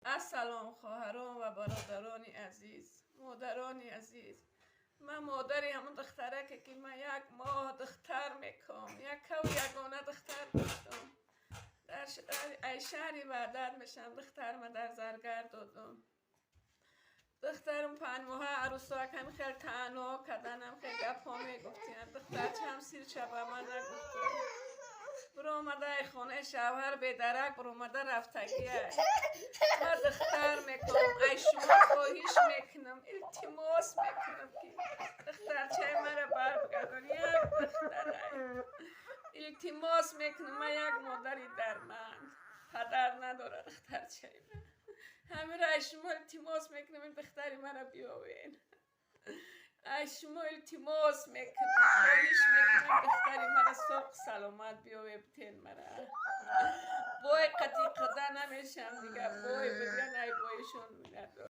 Ассалом, хоҳарон ва бародарони азиз, модарони азиз. Ман модари ҳамон духтараке, ки ман як моҳ духтар меком, якаву ягона духтар доштам. Дар ай шаҳри Ваҳдат мешам. Духтарма дар Заргар додум. Духтарам 5 моҳа арӯсоак ҳами хел таъно карданам, хел гапҳо мегуфтиян. Духтарчаам сирча ба ман нагуфта. Биромада ай хонаи шавҳар бедарак биромада рафтагиай. Ман духтар мекунам, ай шумо хоҳиш мекунам, илтимос мекунам, ки духтарчаи мара барбигардон. Як духтарай. Илтимос мекунам, ман як модари дарманд. Падар надорад духтарчаи ман. Ҳамира ай шумо илтимос мекунам, ин духтари мара биёвен. Ай шумо илтимос мекунам, хоҳиш мекунам, духтари мара соқ саломат биёве, битен мара. Бой қатӣ қида намешам дига, бой бидган ай боишон надор.